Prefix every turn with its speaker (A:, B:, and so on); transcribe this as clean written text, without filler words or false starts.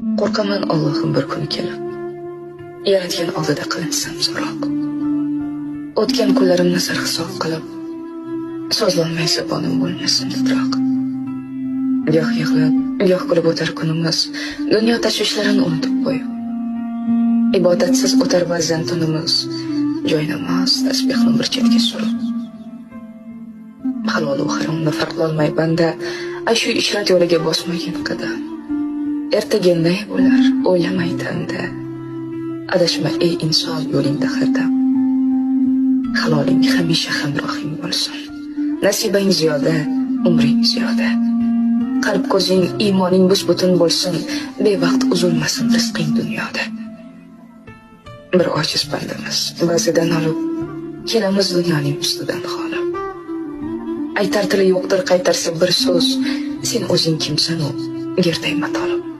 A: Qo'rqaman Allohim bir kuni kelib, yaratgan oldida qilinsam so'roq. O'tgan kunlarimni sarhisob qilib, so'zlolmay zabonim bo'lmasin titroq. Goh yig'lab, goh kulib o'tar kunimiz, dunyo tashvishlarini unutib qo'yib. Ibodatsiz o'tar ba'zan tunimiz, joy namoz, tasbehni bir chetga surib. Halol u haromni farqlolmay banda, ayshu ishrat yo'liga bosmagin qadam. Ertaga ne bo'lar o'ylamay tanda, adashma ey inson yo'lingda har dam. Haloling hamisha hamrohing bo'lsin. Nasibang ziyoda, umring ziyoda. Qalb ko'zing, iymoning bus-butun bo'lsin, bevaqt uzilmasin rizqing dunyoda. Bir ojiz bandamiz, ba'zidan olib, kelamiz dunyoning ustidan xolib. Aytar tili yo'qdir qaytarsa bir so'z, sen o'zing kimsan u gerday matolib.